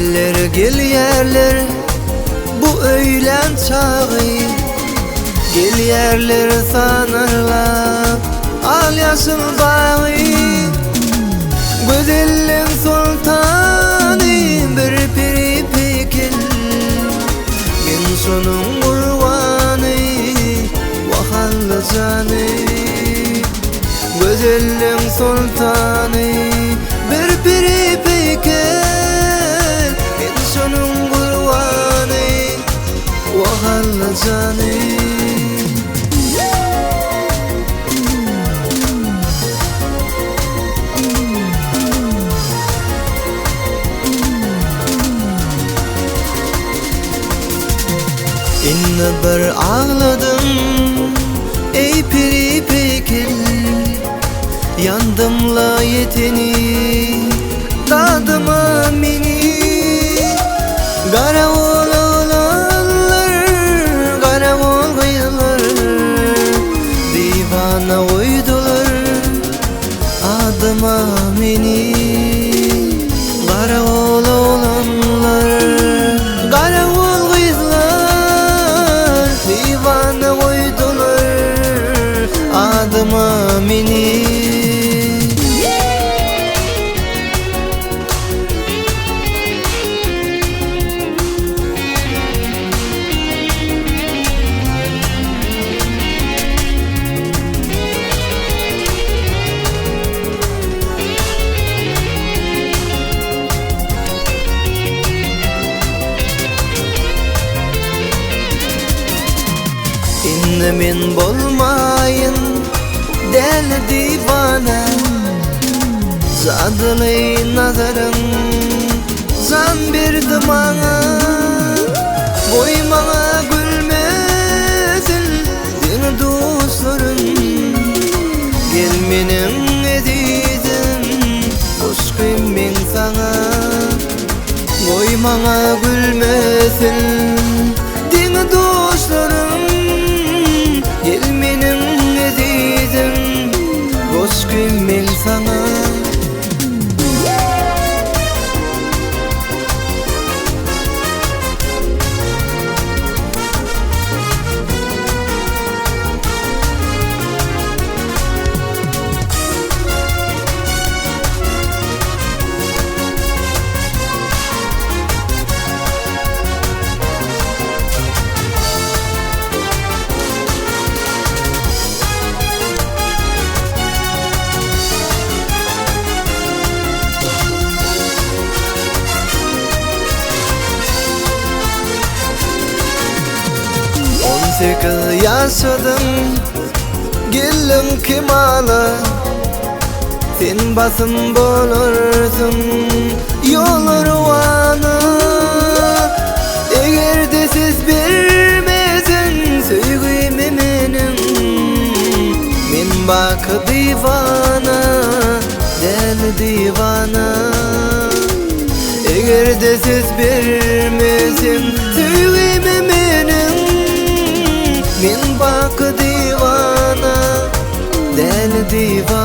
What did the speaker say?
Ýeller gelýärler bu öýlän çagy, Gelýärler sanarlap al-ýaşyl bagy. Gözelleň soltany bir peri peýkel, Men şonuň gurbany, wahally jany. Gözelleň soltany bir peri peýkel, Men şonuň gurbany, wahally jany. Indi bir agladym, eý peri peýkel, Ýandym-la ýeteni, dadyma meni. Garagol oglanlar, garagol gyzlar, Diwana goýdular adyma meni. Garagol oglanlar, garagol gyzlar, Diwana goýdular adyma meni. Indi men bolmaýyn däli diwana, Jadyly nazaryň jan berdi maňa. Goý maňa gülmesin diňe dostlarym, Gel meniň ezizim, goşgym meň saňa. Goý maňa gülmesin diňe dostlarym, Gel meniň ezizim, goşgym meň saňa. 18 ýaşadyň, geldiň kemala, Sen basym bolarsyň ýola rowana. Eger-de ses bermeseň söýgime meniň, Men baky diwana, däli diwana. Eger-de ses bermeseň söýgime meniň, Men baky diwana, däli diwana.